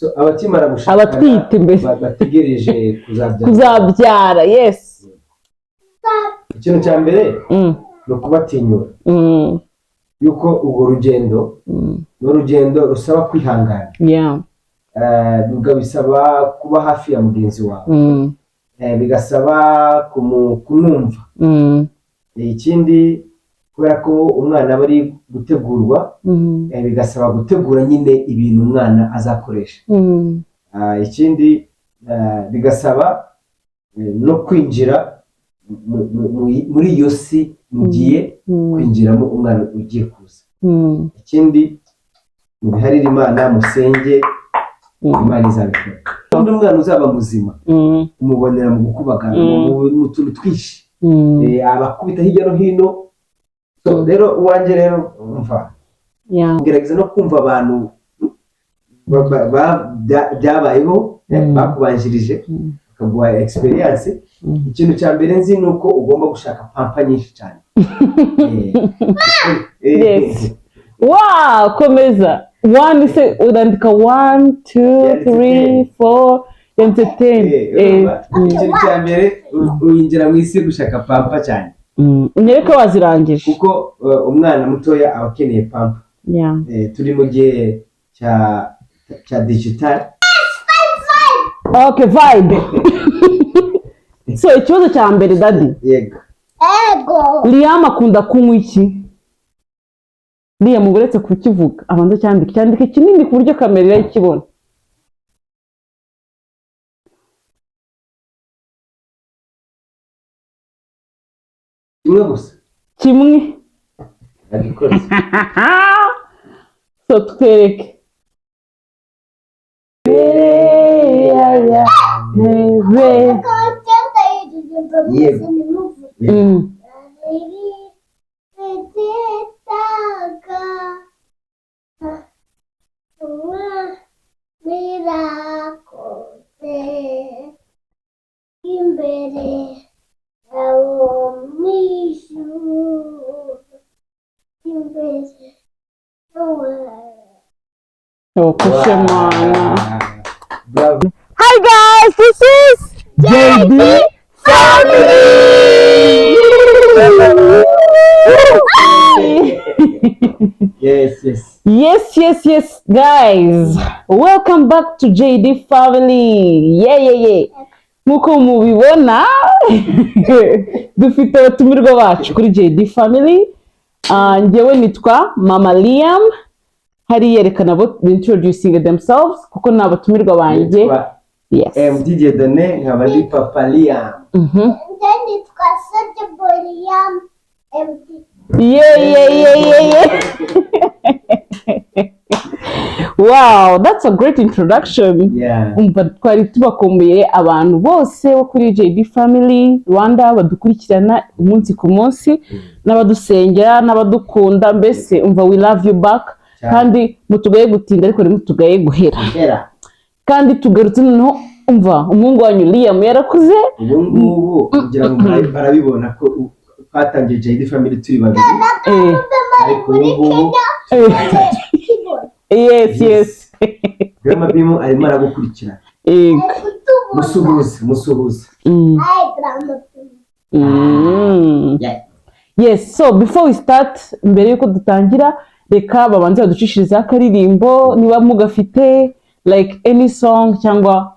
So, abakimara gushakana Abatwite mbese. Bategereje kuzabyara. Kuzabyara, yes. Ikintu cya mbere ni ukubatinyura yuko urwo rugendo ni urugendo rusaba kwihangana. Bisaba kuba hafi ya mugenzi wawe. Bigasaba kumwumva. Ikindi, kubera ko umwana aba ari gutegurwa, bigasaba gutegura nyine ibintu umwana azakoresha. Ikindi, bigasaba no kwinjira muri iyo si mugiye kwinjiramo, umwana ugiye kuza. Ikindi, mubiharire Imana, musenge, Imana izabikora. Undi mwana uzaba muzima umubonera mu gukubagana, mu tuntu twinshi. Abakubita hirya no hino. So, rero uwanjye rero umva, gerageza no kumva abantu byabayeho, bakubanjirije, bakaguha experience. Ikintu cya mbere nzi ni uko ugomba gushaka pampa nyinshi cyane. Yes. Wow, komeza. One se urandika one, two, Yanditse three, 10. four, yanditse 10. Urumva? Ikintu cya mbere, winjira mu isi gushaka pampa cyane. Unyereke wazirangije. Kuko umwana mutoya aba akeneye pampa. Turi mu gihe cya digital. Okay, vibe. So ikibazo cya mbere, daddy. Yego. Ego. Liam akunda kunywa iki? Liam, uretse kukivuga, abanza cyandike, cyandike kinini ku buryo kamera irayikibona. Kimwe gusa? Kimwe. Agikoze. So twereke. Yego. Imbere abo mw'ijuru, imbere. Oh, kushemana. Bravo. Hi guys, this is JD Family. Yes. Yes, guys. Welcome back to JD Family. Yeah. Nkuko mubibona, dufite abatumirwa bacu kuri JD Family. Njyewe nitwa Mama Liam. Hari yerekana bo introducing themselves kuko ni abatumirwa banjye. Nitwa Yes. MD Dieudonné, nkaba ndi Papa Liam. Njye nitwa Soja Boriam MD. Yeah. Wow, that's a great introduction. Umva, twari tubakumbuye abantu bose bo kuri JD Family Rwanda badukurikirana umunsi ku munsi, n'abadusengera n'abadukunda, mbese umva, we love you back. Cyane. Kandi mutugaye gutinda ariko ntimutugaye guhera. Era. Kandi tugarutse noneho, umva, umuhungu wanyu Liam yarakuze. Ubu ngubu kugira ngo barabibona ko twatangiye JD Family turi babiri, ariko ubu ngubu Yes. Grandma Bimu arimo aragukurikira. Yego. Musuhuze, musuhuze. Yeah. Yes, so before we start, mbere yuko dutangira, reka babanze baducishirizeho akaririmbo niba mugafite, like any song cyangwa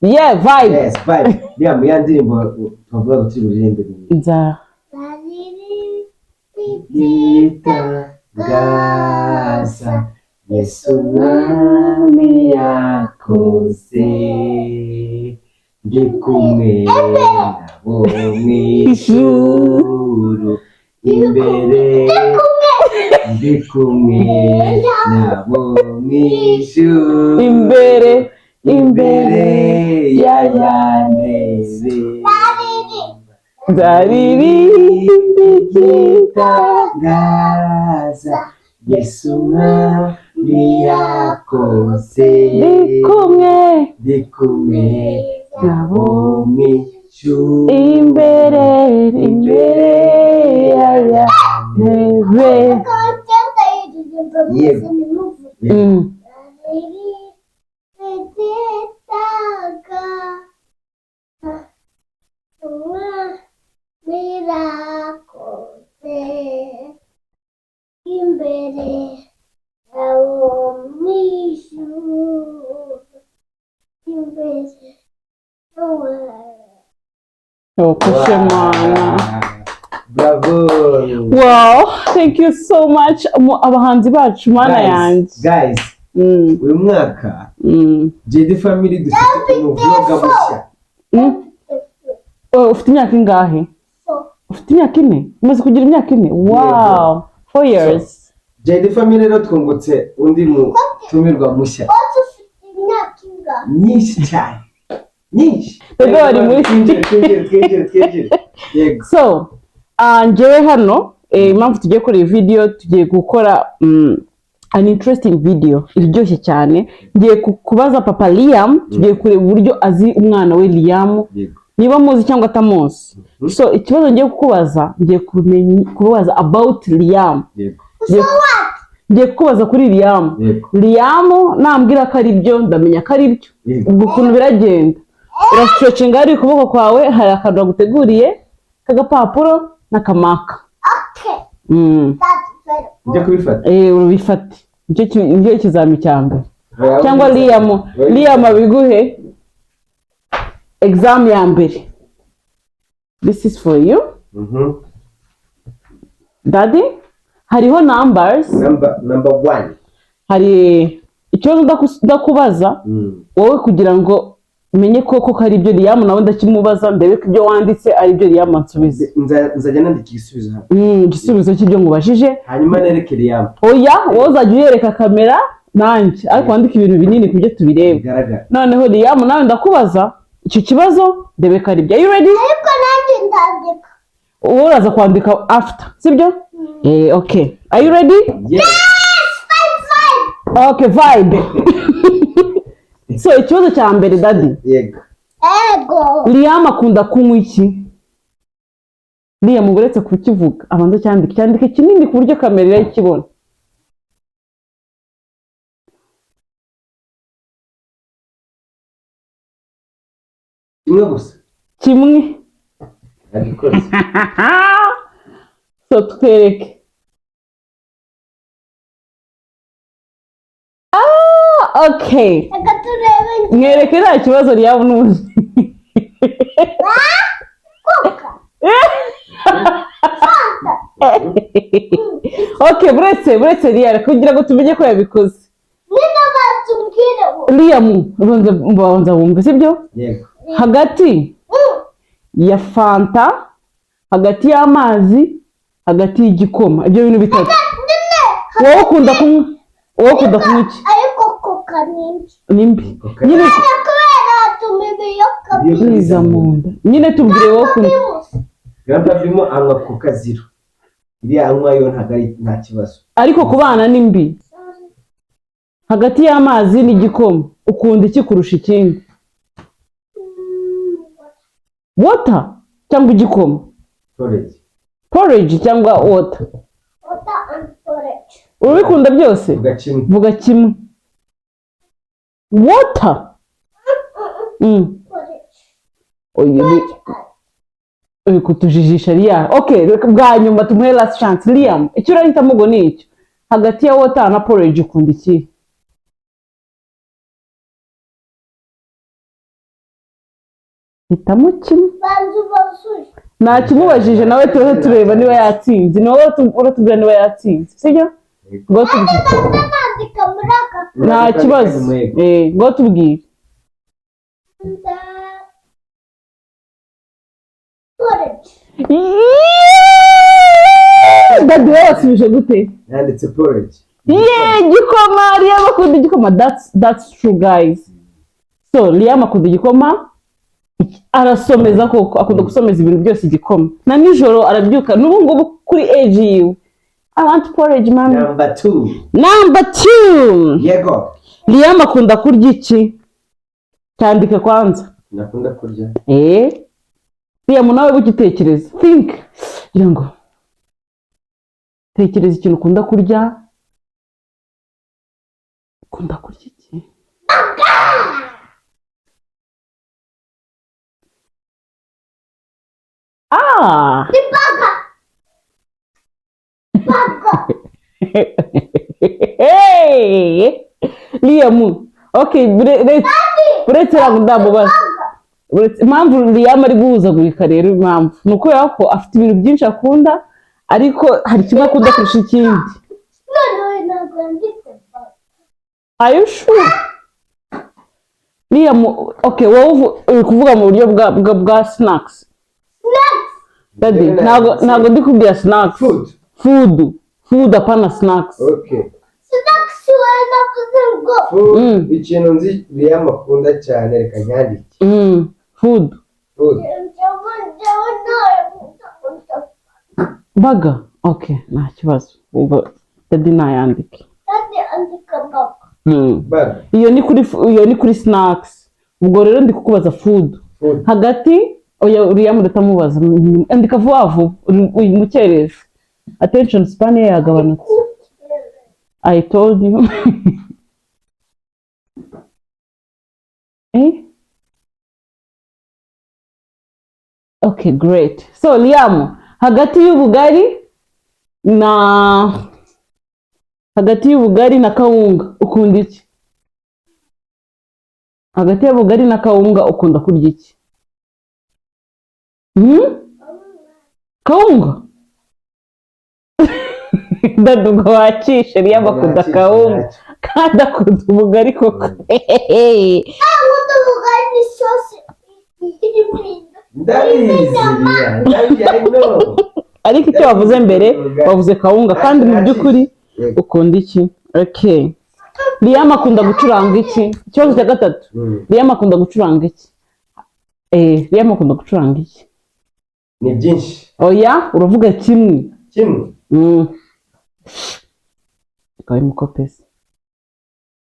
yeah, vibe. Yes, vibe. Liam, ya ndirimbo tubavuga ngo turi buririmbe. Nza. Gitangaza Yesu mwami yakoze, ndi kumwe nabo mw'ijuru, imbere, ndi kumwe nabo mw'ijuru, Imbere, imbere ya yaneze. Nzaririmba. Gitangaza Yesu mwami yakoze, Ndi kumwe ndi kumwe nabo mw'ijuru, imbere, imbere ya yaneze. Yego. Oh, kushemana. Bravo. Wow, thank you so much. Abahanzi bacu, mana yanjye. Guys, uyu mwaka JD Family dufite umuvlogger mushya. Oh, ufite imyaka ingahe? Four. Ufite imyaka 4? Umaze kugira imyaka 4? Wow, 4 years. JD Family rero twungutse undi mutumirwa mushya. Bose ufite imyaka ingahe? Nyinshi cyane, nyinshi. Bebe bari muri- Twinjire, twinjire, twinjire, twinjire, yego. So, njyewe hano, impamvu tugiye gukora iyi video, tugiye gukora an interesting video iryoshye cyane. Ngiye kubaza papa Liam, tugiye kureba uburyo azi umwana we Liam, niba amuzi cyangwa atamuzi. So ikibazo ngiye kukubaza, ngiye kumenya kubaza about Liam. So what? Ngiye kukubaza kuri Liam. Liam nambwira ko ari byo, ndamenya ko ari byo. Ubwo ukuntu biragenda, urastretchinga hari ukuboko kwawe, hari akantu baguteguriye k'agapapuro n'akamarker. Okay. That's very Njya kubifata? Eh, urabifate. Nicyo kizami cya mbere, cyangwa Liam, Liam abiguhe. Exam ya mbere, this is for you. Daddy, hariho numbers. Number one. Hari ikibazo ndakubaza wowe kugira ngo umenye koko ko ari ibyo Liam, nawe ndakimubaza, ndebe ko ibyo wanditse ari ibyo Liam ansubiza. Nzajya nandika igisubizo hano. Igisubizo cy'ibyo nkubajije. Hanyuma nereke Liam. Oya, wowe uzajya uyereka kamera nanjye, ariko wandike ibintu binini ku byo tubireba. Bigaragara. Noneho Liam, nawe ndakubaza icyo kibazo, ndebe ko ari ibyo. Are you ready? Ariko nanjye ndandika. Wowe uraza kwandika after, sibyo? Eh, okay, are you ready? Yes. Five, five. Okay, vibe. So ikibazo cya mbere, daddy. Yego. Ego. Liam akunda kunywa iki? Liam, uretse kukivuga, abanza cyandike, cyandike kinini ku buryo kamera irayikibona. Kimwe gusa? Kimwe. Nabikoze. So twereke. Ah, okay. Reka turebe. Mwereke, nta kibazo, Liam n'ubundi. Coca. Fanta. Okay, buretse Liam, kugira ngo tumenye ko yabikoze. Nyine batubwire ubu. Liam, banza wumve, sibyo? Yego. Hagati ya Fanta, hagati y'amazi, hagati y'igikoma, ibyo bintu bitatu, Nyine. wowe ukunda kunywa iki? Ariko Coca ni mbi. Ni mbi. Coca. Nyine Kubera hatuma ibiyoka biza mu nda. Nyine tubwire, wowe ukunda byihuse. Grandpa Bimo anywa Coca Zero, iriya anywa yo ntabwo ari nta kibazo. Ariko ku bana ni mbi. Hagati y'amazi n'igikoma, ukunda iki kurusha ikindi? Water cyangwa igikoma? Porridge. Porridge cyangwa water? Water and porridge. Urabikunda byose? Vuga kimwe. Vuga kimwe. Water. Porridge. Oya, uri kutujijisha, Liam. Okay, reka bwa nyuma tumuhe last chance. Liam, icyo urahitamo ubwo ni icyo, hagati ya water na porridge, ukunda iki? Hitamo kimwe. Banza ubasuye. Ntakimubajije nawe, tuze tureba niba yatsinze. Ni wowe uratubwira niba yatsinze, sibyo? Ngo tubwire. Ndaza nandika muri aka. Nta kibazo. Eh, ngo tubwire. Nda porridge. Daddy, wowe wasubije gute? Yanditse porridge. Yeah, igikoma. Liam akunda igikoma. That's true, guys. So Liam akunda igikoma, arasomeza koko, akunda gusomeza ibintu byose igikoma. Na nijoro arabyuka, n'ubu ngubu kuri age yiwe, "I want porridge, mommy." Number two. Number two. Yego. Liam akunda kurya iki? Cyandike kwanza. Nakunda kurya? Eh, Liam, nawe bugitekereza, think, gira ngo tekereza ikintu ukunda kurya. Ukunda kurya iki? Ah. Ni burger. Burger. Hey! Liam, okay, buretse ntabwo ndamubaza. Burger. Impamvu Liam ari guhuzagurika rero, impamvu ni ukubera ko afite ibintu byinshi akunda, ariko hari kimwe akunda kurusha ikindi. Noneho ntabwo yanditse burger. Are you sure? Liam, okay, wowe uri kuvuga mu buryo bwa snacks. Snacks. Daddy, Njyewe ntabwo nanditse ntabwo ndi kubwira snacks. Food. Food, food, apana snacks. Okay. Snacks we navuze ngo. Food. Mm. Ikintu nzi Liam akunda cyane, reka nyandike. Food. Food. Njyewe ntayo nkunda. Burger. Okay, nta kibazo, ubwo daddy nayandike. Daddy, andika burger. Burger. Iyo ni kuri snacks. Ubwo rero ndi kukubaza food. Food. Hagati, oya, uriya mudatamubaza, andika vuba vuba, uri mukereza, attention span ye yagabanutse. I told you, eh? Okay, great. So Liam, hagati y'ubugari na kawunga ukunda iki? Hagati y'ubugari na kawunga ukunda kurya iki? Kawunga. Daddy, ubwo wakishe. Liam akunda Nakishe, kawunga ntacyo. kandi akunda ubugari koko. Nkunda ubugari n'isosi irimo inda. Ndabizi Liam, ndabizi, I know. Ariko icyo wavuze mbere, wavuze kawunga, kandi mu by'ukuri Yego. ukunda iki? Okay, Liam akunda gucuranga iki? Ikibazo cya gatatu. Liam akunda gucuranga iki? Liam akunda gucuranga iki? Ni byinshi. Oya, uravuga kimwe. Kimwe. Akaba mukopesi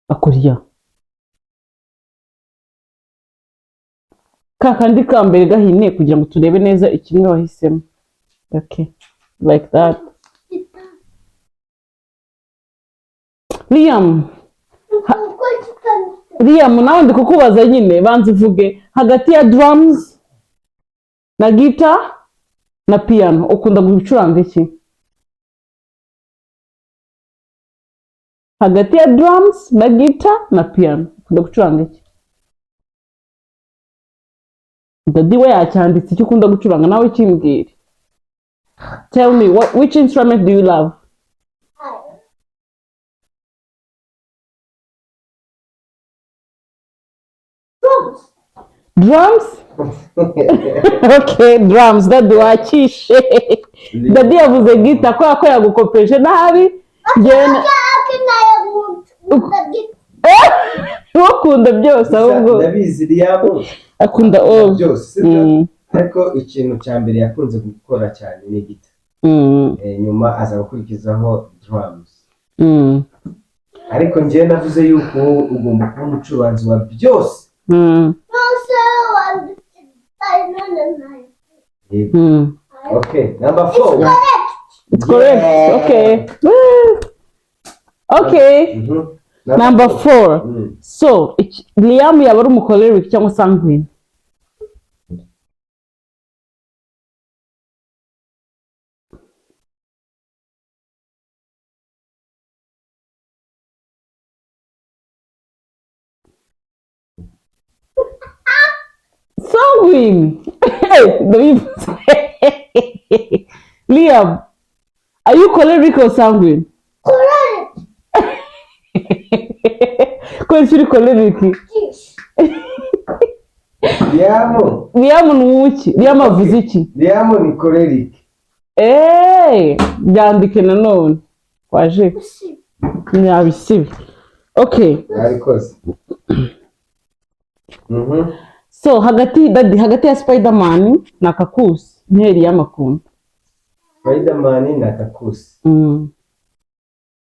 akurya ka kandi ka mbere gahine kugira ngo turebe neza ikimwe wahisemo. Okay, like that. Liam. Kuko kitanditse. Liam, nawe ndi kukubaza nyine, banza uvuge hagati ya drums na guitar na piano ukunda gucuranga iki? Hagati ya drums na guitar na piano ukunda gucuranga iki? Daddy we yacyanditse icyo ukunda gucuranga, nawe kimbwire. Tell me which instrument do you love? Drums. Drums. Okay, drums. Daddy wakishe. Daddy yavuze guitar kubera ko yagukopeje nabi. Njyewe Ake nayo nkunda guitar. Ukunda byose ahubwo. Ndabizi, Liam Akunda all. byose, sibyo? Mm. Ariko ikintu cya mbere yakunze gukora cyane ni guitar. Nyuma aza gukurikizaho drums. Ariko njyewe navuze yuko wowe ugomba kuba umucuranzi wa byose. Byose wanditse guitar, none nayo. Yego. Okay, number 4. Correct. It's correct. Yeah. Okay. Woo. Okay. Number 4. So, Liam yaba ari umucholeric cyangwa sanguine? Sanguine. Ndabivuze. Liam, are you choleric or sanguine? Choleric. Ko uri choleric? Yes. Liam. Liam ni uwuki? Liam avuze iki? Liam ni choleric. Eee, byandike nanone. Waje yabisibe. Okay. Yabikoze. So hagati, daddy, hagati ya Spiderman na Kakusi, nihe Liam akunda? Spiderman na Kakusi.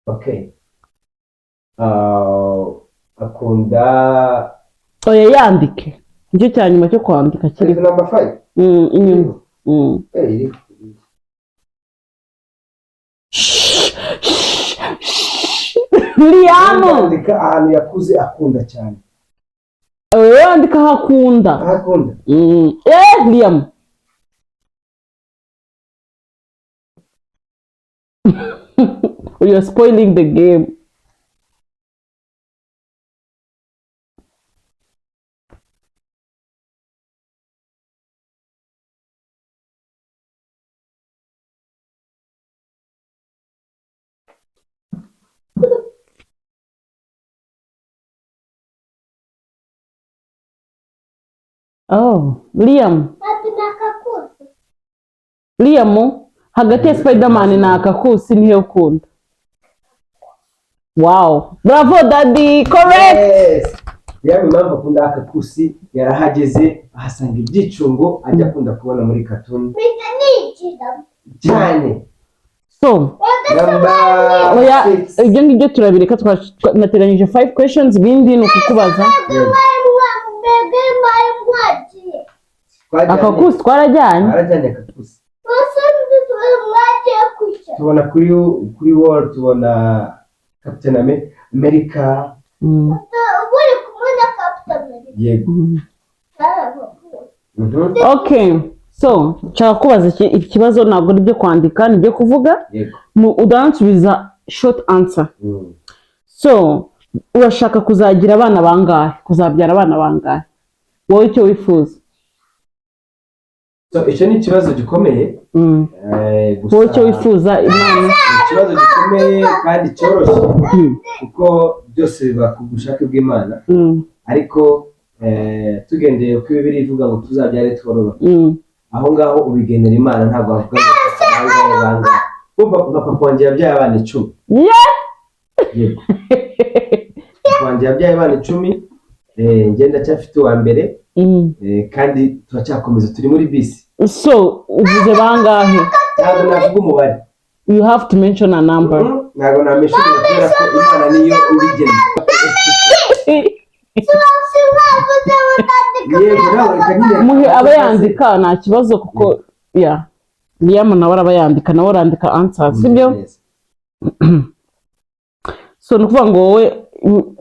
Okay. Akunda Oya, yandike. Nicyo cya nyuma cyo kwandika kiri kiri. Number 5. Inyuma. Eh, iri. Liam! Yandika ahantu yakuze akunda cyane. Oya, yandika aho akunda. Aho akunda. Eh, Liam. You are spoiling the game. Oh, Liam. Ati nakakusi. Liam, hagati ya Spiderman na Akakusi nihe ukunda? Wow, bravo daddy, correct. Yes. Yaba impamvu akunda Akakusi, yarahageze ahasanga ibyicungo ajya akunda kubona muri cartoon Mpita nigiramo. cyane. So Number oya, six. Ibyo ngibyo turabireka. Nateganyije five questions, ibindi ni ukukubaza. Yego. Mwebwe mwari mwagiye. Twajyanye- Akakusi twarajyanye. Twarajyanye Akakusi. Bose mwagiye kujya. Tubona kuri wall, tubona Captain America. Uri kumwe na Captain America. Yego. Okay, so nshaka kubaza ikibazo, ntabwo ari ibyo kwandika, ni ibyo kuvuga. Yego. Udansubiza short answer. So urashaka kuzagira abana bangahe, kuzabyara abana bangahe, wowe icyo wifuza? So icyo ni ikibazo gikomeye. Gusa Wowe icyo wifuza Imana. Ni ikibazo gikomeye kandi cyoroshye, kuko byose biba ku bushake bw'Imana. Ariko tugendeye ku Bibiliya ivuga ngo tuzabyare twororoke, aho ngaho ubigenera Imana, ntabwo wavuga ngo bangahe bangahe. Kumva nka papa wanjye yabyaye abana 10. Yego, papa wanjye yabyaye abana 10, njye ndacyafite uwa mbere. Kandi turacyakomeza, turi muri bisi. So uvuze bangahe? Ntabwo navuga umubare. You have to mention a number. Ntabwo nameshura kubera ko Imana niyo ibigena. Mwavuze mutandika. Yego, nawe reka nyine. Muhe aba yandika, nta kibazo, kuko ya Liam nawe araba yandika, nawe arandika answer, sibyo? Neza. So ni ukuvuga ngo wowe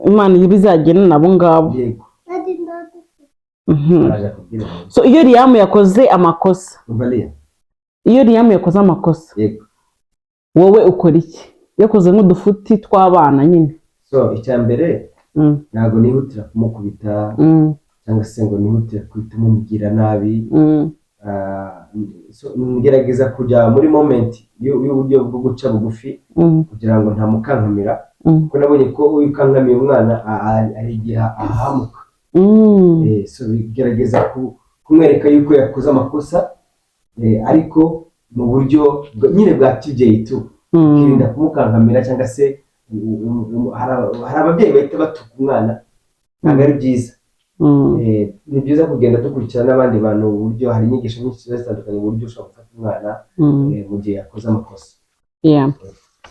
Imana ibizagena nabo ngabo. Yego. Araje akubwira. So iyo Liam yakoze amakosa, Umva Liam. iyo Liam yakoze amakosa, Yego. wowe ukora iki? Yakoze nk'udufuti tw'abana nyine. So icya mbere, ntabwo nihutira kumukubita cyangwa se ngo nihutire guhita mumubwira nabi. Ah, so, ngerageza kujya muri moment y'uburyo bwo guca bugufi kugira ngo ntamukankamira, kuko nabonye ko iyo ukankamiye umwana hari igihe ahahamuka. So bigerageza kumwereka yuko yakoze amakosa, ariko mu buryo nyine bwa kibyeyi tu, ukirinda kumukankamira cyangwa se hari ababyeyi bahita batuka umwana, ntabwo ari byiza. Ni byiza kugenda dukurikirana n'abandi bantu uburyo, hari inyigisho nyinshi ziba zitandukanye, uburyo ushobora gufata umwana mu gihe yakoze amakosa. Yeah.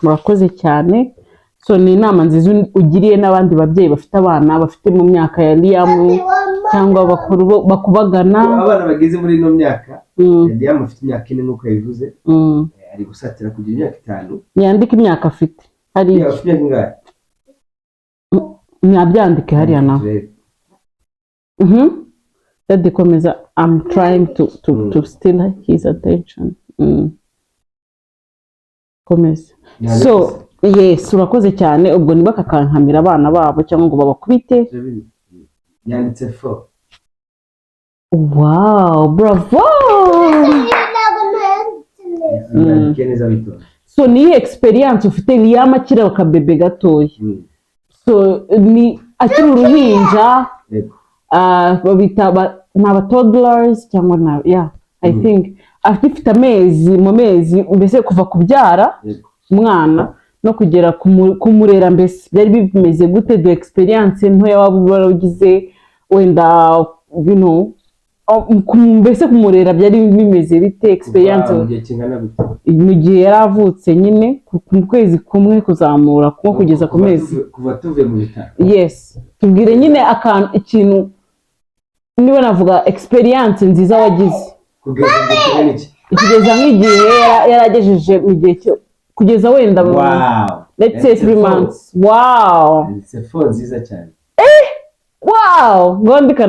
Murakoze cyane. So ni inama nziza ugiriye n'abandi babyeyi bafite abana bafite mu myaka ya Liam cyangwa bakuru bakubagana. Abana bageze muri ino myaka, Liam afite imyaka 4 nk'uko yabivuze, ari gusatira kugira imyaka 5. Yandike imyaka afite hari. Liam afite imyaka ingahe? Nyabyandike hariya nawe. Turebe. Daddy, komeza. I'm trying to steal his attention. Komeza. So yes, urakoze cyane. Ubwo ntibakakankamira abana babo cyangwa ngo babakubite. Turebe. Yanditse 4. Wow, bravo! Ntabwo ntayanditse neza. Yandike neza witonze. So niyi experience ufite Liam akiri akabebe gatoya? So ni akiri uruhinja. Yego. Ah, babita ni aba toddlers cyangwa na, yeah, I think afite amezi, mu mezi mbese kuva kubyara umwana no kugera kumurera, mbese byari bimeze gute? The experience ntoya waba waragize wenda, oh, mbese kumurera byari bimeze bite, experience? Kuva mu gihe kingana gute? Mu gihe yari avutse nyine, ku kwezi kumwe kuzamura, nko kugeza ku Kuva mezi. Kuva tuvuye mu bitaro. Yes, tubwire nyine akantu, ikintu, niba navuga experience nziza wagize. Kugeza igihe kingana iki? Kugeza nk'igihe yaragejeje mu gihe cyo kugeza wenda let's say Yanditse 3 four. months. Wow! Yanditse 4 nziza cyane. Wow! Ngo wandika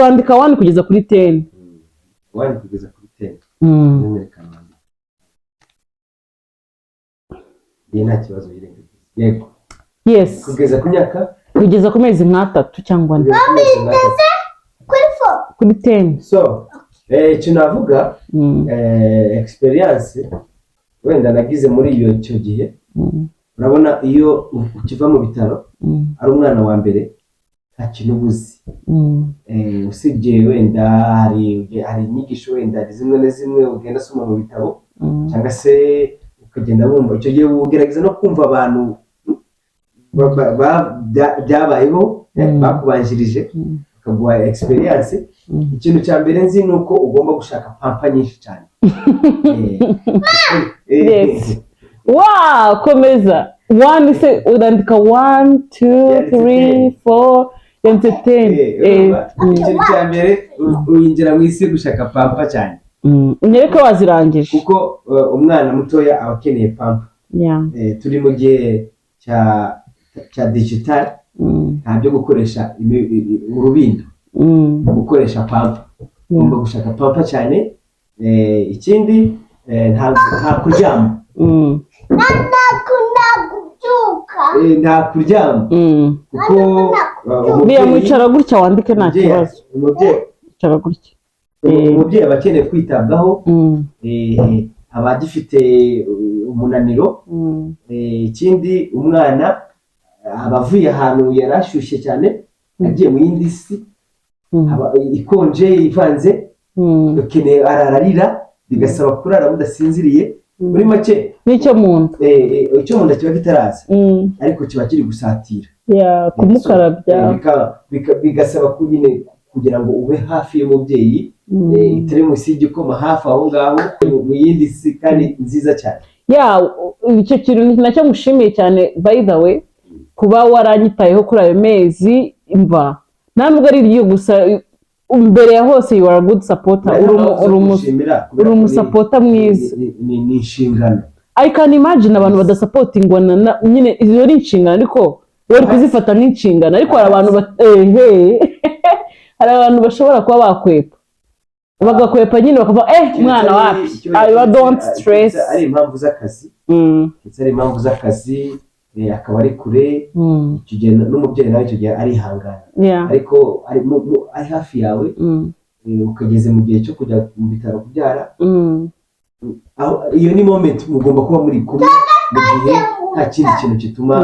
wandika 1 kugeza kuri 10. 1 kugeza kuri 10. Nerekana wandike. Iyi nta kibazo yirengagiza, yego. Yes. Kugeza ku myaka? Kugeza ku mezi nk'atatu cyangwa 4. Kugeza ku mezi nk'atatu. Kuri 4. Kuri 10. So icyo navuga, experience wenda nagize muri icyo gihe, urabona iyo ukiva mu bitaro ari umwana wa mbere. Nta kintu uba uzi. Usibye wenda hari inyigisho, wenda hari zimwe na zimwe ugenda usoma mu bitabo cyangwa se ukagenda wumva. Icyo gihe ugerageza no kumva abantu byabayeho, bakubanjirije, bakaguha experience. Ikintu cya mbere nzi ni uko ugomba gushaka pampa nyinshi cyane. Yes. Wow, komeza. One se urandika one, two, Yanditse three, 10. four, yanditse 10. Urumva? Ikintu cya mbere, winjira mu isi gushaka pampa cyane. Unyereke wazirangije. Kuko umwana mutoya aba akeneye pampa. Turi mu gihe cya digital, nta byo gukoresha urubindo, gukoresha pampa. Ugomba gushaka pampa cyane. Ikindi, nta kuryama. Ntakunda kubyuka. Nta kuryama kuko Buriya mwicara gutya wandike, nta kibazo. Icara gutya. Umubyeyi aba akeneye kwitabwaho, aba agifite umunaniro. Ikindi, umwana aba avuye ahantu yari ashyushye cyane agiye mu yindi si, aba ikonje ivanze, ukeneye arara arira, bigasaba kurara mudasinziriye muri make. N'icyo mu nda. Icyo mu nda kiba kitaraza, ariko kiba kiri gusatira. Yeah, kumukarabya. Bigasaba ko nyine kugira ngo ube hafi y'umubyeyi, iteremusi y'igikoma hafi aho ngaho, mu yindi si kandi nziza cyane. Yeah, icyo kintu ni nacyo mushimiye cyane, by the way, kuba waranyitayeho kuri ayo mezi. Mva, nta nubwo ari iryo gusa, mbere ya hose you are a good supporter. Uri umusupporter mwiza. Ni inshingano. I can imagine abantu badasupportingwa nyine izo ni inshingano, ariko wowe uri kuzifata nk'inshingano, ariko hari abantu ehe, hari abantu bashobora kuba bakwepa, bagakwepa nyine, bakavuga mwana wapi, I don't stress. Ari impamvu z'akazi, ndetse ari impamvu z'akazi, akaba ari kure, icyo gihe n'umubyeyi nawe icyo gihe arihangana, ariko ari hafi yawe, ukageze mu gihe cyo kujya mu bitaro kubyara, aho iyo ni moment mugomba kuba muri kumwe mu gihe nta kindi kintu gituma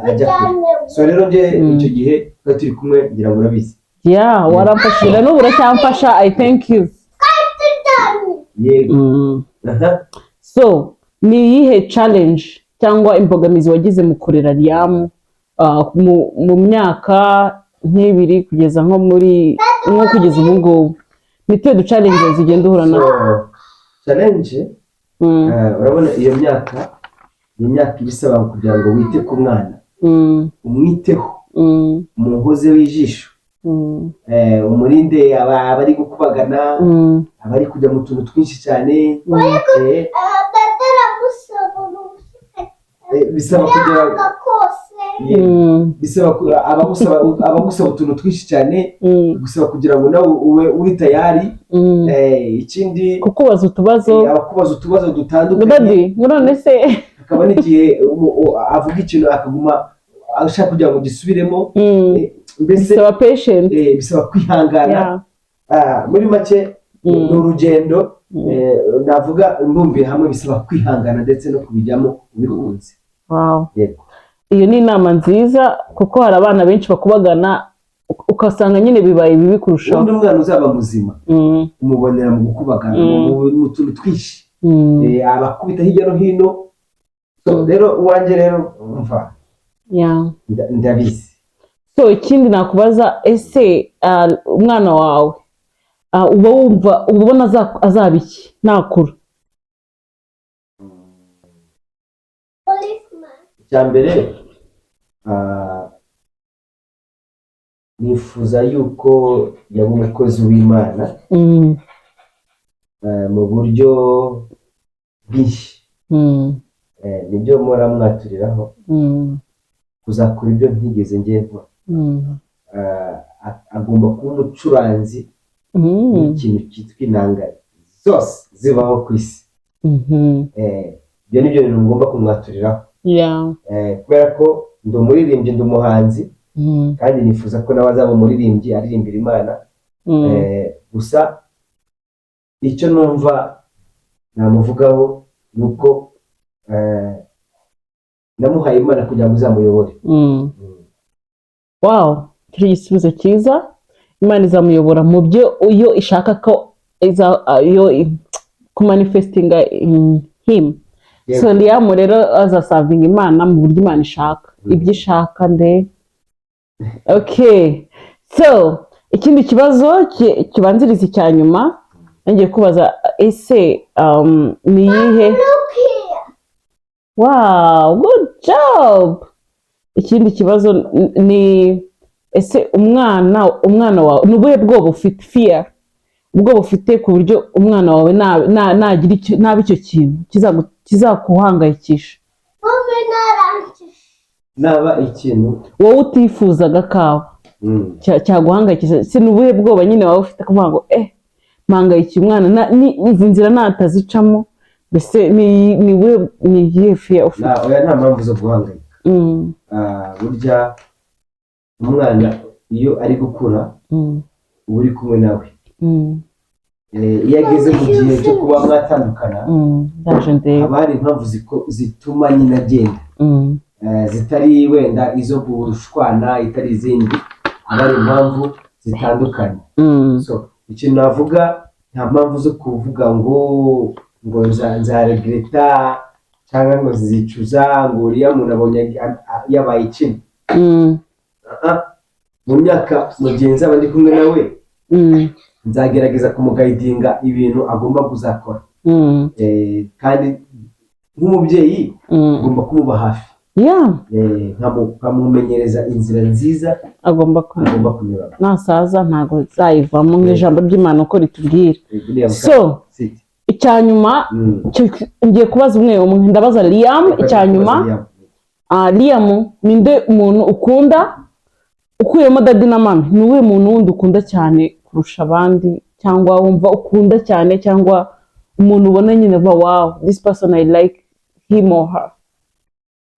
ajya kure. So rero njye icyo gihe twari turi kumwe, ngira ngo urabizi. Yeah, waramfashije na n'ubu uracyamfasha. I thank you. Yego. Aha. So ni iyihe challenge cyangwa imbogamizi wagize mu kurera Liam mu myaka nk'ibiri kugeza nko muri nko kugeza ubu ngubu? Ni tuhe du challenges ugenda uhura nazo? So challenge, urabona iyo myaka ni imyaka iba isaba kugira ngo wite ku mwana, umwiteho, umuhoze w'ijisho, umurinde abari gukubagana, abari kujya mu tuntu twinshi cyane. Dada aramusaba Bisaba kugira yanga kose. Yeah. Bisaba abagusaba utuntu twinshi cyane, gusaba kugira ngo nawe ube uri tayari. Ikindi, kukubaza utubazo. Abakubaza utubazo dutandukanye. Daddy, none se? Hakaba n'igihe avuga ikintu akaguma ashaka kugira ngo gisubiremo. Mbese bisaba patient. Bisaba kwihangana. Ah, muri make ni urugendo. Navuga mbumbiye hamwe, bisaba kwihangana ndetse no kubijyamo ubikunze. Yego. Iyo ni inama nziza, kuko hari abana benshi bakubagana, ugasanga nyine bibaye bibi kurushaho. Ubundi umwana uzaba muzima umubonera mu gukubagana, mu tuntu twinshi. Abakubita hirya no hino. So, rero uwanjye rero umva, ndabizi. So ikindi nakubaza, ese umwana wawe, uba wumva, uba ubona azaba iki nakura? Policeman. Icya mbere, nifuza yuko yaba umukozi w'Imana mu buryo bwinshi. Nibyo mpora mwaturiraho, kuzakora ibyo ntigeze njye nkora. Agomba kuba umucuranzi w'ikintu cyitwa inanga zose zibaho ku isi. Ibyo ni byo bintu ngomba kumwaturiraho. Kubera ko ndi umuririmbyi, ndi umuhanzi, kandi nifuza ko nawe azaba umuririmbyi aririmbira Imana. Gusa icyo numva namuvugaho ni uko namuhaye Imana kugira ngo izamuyobore. Wow. Icyo igisubizo cyiza. Imana izamuyobora mu byo iyo ishaka ko iyo kumanifestinga in him. So Liam rero azaservinga Imana mu buryo Imana ishaka, ibyo ishaka nde. Okay, so ikindi kibazo kibanziriza icya nyuma ngiye kubaza: ese ni iyihe Look here. Wow, good job. Ikindi kibazo ni: ese umwana wawe, ni ubuhe bwoba ufite, fear, ubwoba ufite ku buryo umwana wawe nagira icyo, naba icyo kintu kizakuhangayikisha? Mummy narangije. Naba ikintu Wowe utifuzaga kawe cyaguhangayikisha. Si ni ubuhe bwoba nyine waba ufite kuvuga ngo mpangayikiye umwana izi nzira natazicamo? Mbese ni ubuhe, ni iyihe fear ufite? Oya, nta mpamvu zo guhangayika. Burya umwana iyo ari gukura uba uri kumwe nawe. Iyo ageze mu gihe cyo kuba mwatandukana, Ndaje ndebe. haba hari impamvu zituma nyine agenda, zitari wenda izo gushwana, itari izindi, haba hari impamvu zitandukanye. So ikintu navuga, nta mpamvu zo kuvuga ngo nzaregretta cyangwa ngo nzicuza ngo uriya muntu abonye yabaye ikintu. Ah, mu myaka mu gihe nzaba ndi kumwe nawe, nzagerageza kumuguidinga ibintu agomba kuzakora. Kandi nk'umubyeyi ugomba kumuba hafi, nkamumenyereza inzira nziza agomba ku agomba kunyuramo. Nasaza ntabwo zayivamo, nk'ijambo ry'Imana uko ritubwira. Buriya So Siti. icya nyuma ngiye kubaza umwe umwe. Ndabaza Liam icya nyuma. Liam, ninde muntu ukunda ukuyemo daddy na mummy? Ni uwuhe muntu wundi ukunda cyane kurusha abandi, cyangwa wumva ukunda cyane, cyangwa umuntu ubona nyine uva: "Wow, this person, I like him or her"?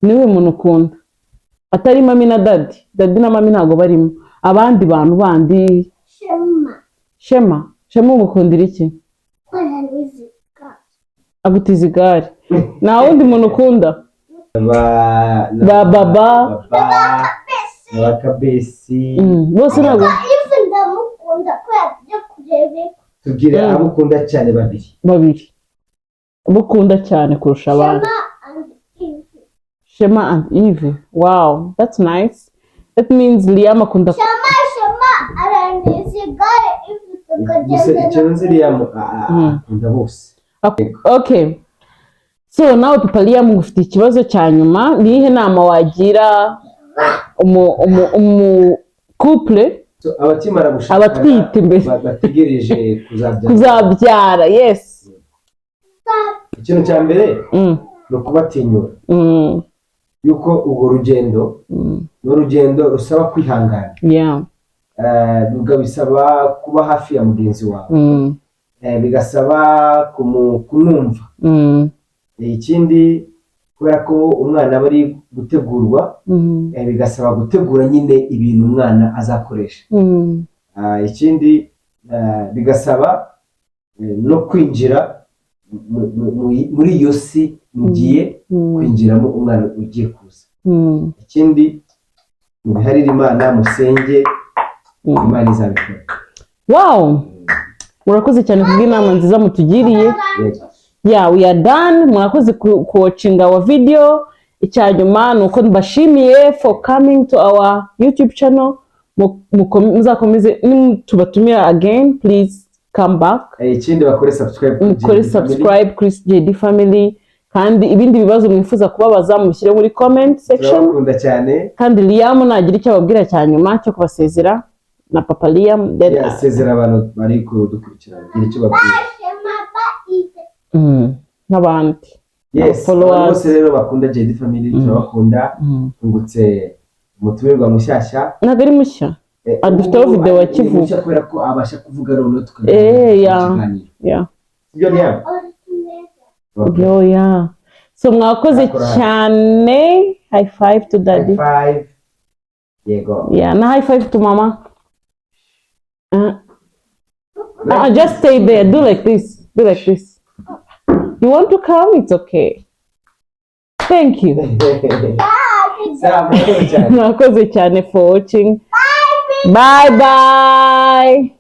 Ni uwuhe muntu ukunda atari mummy na daddy? Daddy na mummy ntabwo barimo, abandi bantu bandi. Shema. Shema. Shema umukundira iki? Baraniziga. Agutiza igare. Nta wundi muntu ukunda? Ba Ba baba. Baba ba Kabesi. Bose ntabwo. Ivi ndamukunda kubera byo kureba. Tubwire abo ukunda cyane babiri. Babiri abo ukunda cyane kurusha abandi. Shema and Ivi. Shema and Eve. Wow, that's nice. That means Liam akunda Shema arangiza igare, Ivi Gusa tukagenda. icyo nzi, Liam akunda bose. Okay. So nawe Papa Liam, ngufite ikibazo cya nyuma. Ni iyihe nama wagira umu couple So, abakimara gushakana, abatwite mbese. Bategereje kuzabyara? Kuzabyara, yes. Ikintu cya mbere ni ukubatinyura yuko urwo rugendo ni urugendo rusaba kwihangana, bisaba kuba hafi ya mugenzi wawe, bigasaba kumwumva. Ikindi, kubera ko umwana aba ari gutegurwa, bigasaba gutegura nyine ibintu umwana azakoresha. Ikindi, bigasaba no kwinjira muri iyo si mugiye kwinjiramo, umwana ugiye kuza. Ikindi, mubiharire Imana, musenge, Imana izabikora. Wow, murakoze cyane kubw'inama nziza mutugiriye. Yego. Yeah, we are done. Murakoze kuwatchinga our video. Icya nyuma ni uko mbashimiye for coming to our YouTube channel. Muzakomeze tubatumira again, please come back. Ikindi, bakore subscribe kuri Mukore JD Family. subscribe kuri JD Family, kandi ibindi bibazo mwifuza kubabaza mushyire muri comment section. Turabakunda cyane. Kandi Liam nagira icyo ababwira cya nyuma cyo kubasezera, na Papa Liam, then Yasezera abantu bari kudukurikirana, gira icyo babwira. Shema ba Ivi. N'abandi Yes. followers. Abantu bose rero bakunda JD Family, turabakunda. Tungutse umutumirwa mushyashya. Ntabwo ari mushya. Dufiteho ubu video ari akivuka. mushya kubera ko abasha kuvuga, noneho tukaganira mu kiganiro. Sibyo, Liam? Okay. Yo, yeah. So mwakoze Akora. cyane. High five to daddy. High five. Yego. Yeah, na high five to mama. Just stay there. Do like this. Do like this. You want to come? It's okay. Thank you. Sawa, murakoze cyane. Mwakoze cyane for watching. Bye. Bye bye.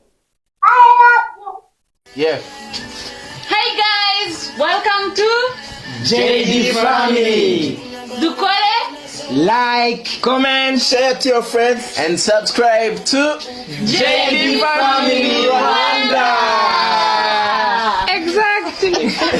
I love you. Yeah. Hey guys, welcome to JD Family. Dukore Like, comment, share to your friends, and subscribe to JD Family Rwanda. Exactly.